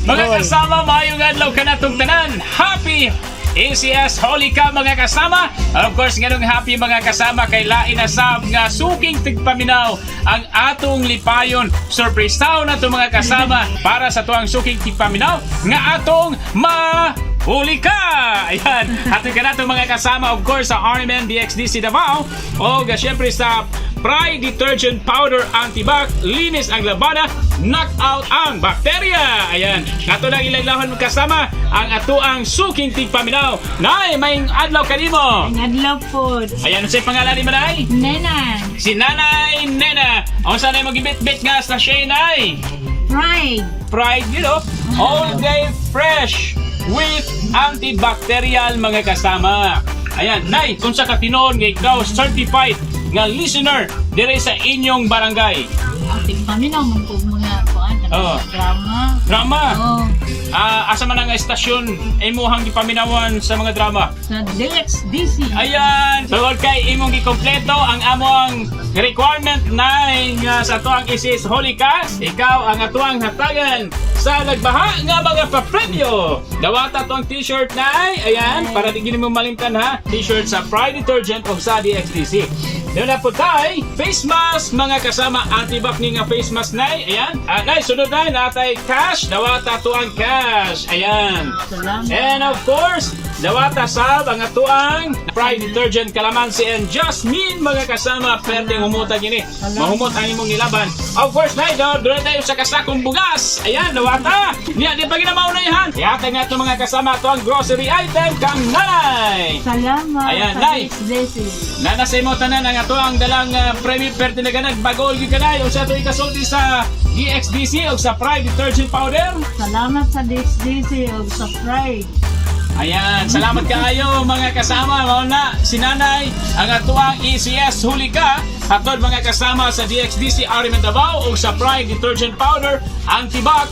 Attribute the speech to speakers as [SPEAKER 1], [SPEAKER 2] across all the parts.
[SPEAKER 1] Mga kasama, maayong adlaw kanatong tanan. Happy ACS Holy ka, mga kasama. And of course, nganong happy, mga kasama, kay lain na sab nga suking tigpaminaw ang atong lipayon. Surprise taon na mga kasama para sa tuang suking tigpaminaw nga atong ma Huli ka! Ayan, hatod ka nato, mga kasama, of course, sa RMN DXDC Davao o syempre sa Pride Detergent Powder Antibac, linis ang labada, knock out ang bakterya. Ayan, ato lang ilaylahon kasama ang atuang suking tigpaminaw. Nay, may adlaw kanimo.
[SPEAKER 2] Ang adlaw po.
[SPEAKER 1] Ayan, unsay pangalan ni Manay?
[SPEAKER 2] Nena.
[SPEAKER 1] Si Nanay Nena. Ang sanay magibit-bit nga sa Nay?
[SPEAKER 2] Pride.
[SPEAKER 1] Pride, all day fresh with antibacterial, mga kasama. Ayan, Nay, kung sa katinon nga ikaw certified nga listener dire sa inyong barangay?
[SPEAKER 2] Ang tigpaminaw man po mga kuan.
[SPEAKER 1] Oo.
[SPEAKER 2] Drama.
[SPEAKER 1] Drama.
[SPEAKER 2] Oh,
[SPEAKER 1] Ah, asa man ang estasyon imuhang gipaminawan sa mga drama?
[SPEAKER 2] Sa DXDC.
[SPEAKER 1] Ayan! So, kay imong gikompleto ang among requirement na nga sa atuang isis Holy Cast, ikaw ang atuang hatagan sa nagbaha nga mga papremyo. Dawata to ang t-shirt na. Ayan, para di gini mo malimtan ha. T-shirt sa Pride Detergent o sa DXDC. Doon na po tayo, face mask, mga kasama, antibac ni nga face mask na. Ayan. Ah, nay, sunod na, natay cash, dawata to ang cash. Ayan.
[SPEAKER 2] Salamat.
[SPEAKER 1] And of course, dawata sab ang atuang Pride Detergent Kalamansi and Jasmine, mga kasama, perting humutag ini. Mahumot ang imong nilaban. Of course, na doon tayo sa kasakong bugas. Ayan, dawata. Niya, di pa ginamaunayhan. Ihatag nga ito, mga kasama, ito ang grocery item kang nanay.
[SPEAKER 2] Salamat.
[SPEAKER 1] Ayan,
[SPEAKER 2] sa
[SPEAKER 1] Nay.
[SPEAKER 2] DXDC.
[SPEAKER 1] Nana sa imo tanan ang ato ang dalang premyo, perti na ganag bagol gyud kanay unsa ato ikasulti sa DXDC o sa Pride Detergent Powder?
[SPEAKER 2] Salamat sa DXDC o sa Pride.
[SPEAKER 1] Ayan, salamat kaayo, mga kasama. Mao na si Nanay ang atuang ECS Huli Ka. Hatod, mga kasama, sa DXDC RMN Davao o sa Pride Detergent Powder Antibac,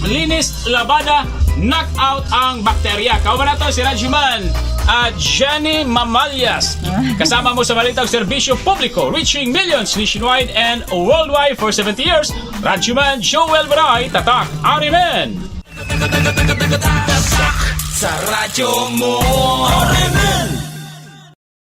[SPEAKER 1] linis labada, knock out ang bakterya. Kauban nato si Rajiman at Jenny Mamalyas. Kasama mo sa Balitang Serbisyo Publiko, reaching millions nationwide and worldwide for 70 years. Rajiman Joel Baray, Tatak RMN.
[SPEAKER 3] Sa radyo mo. RMN.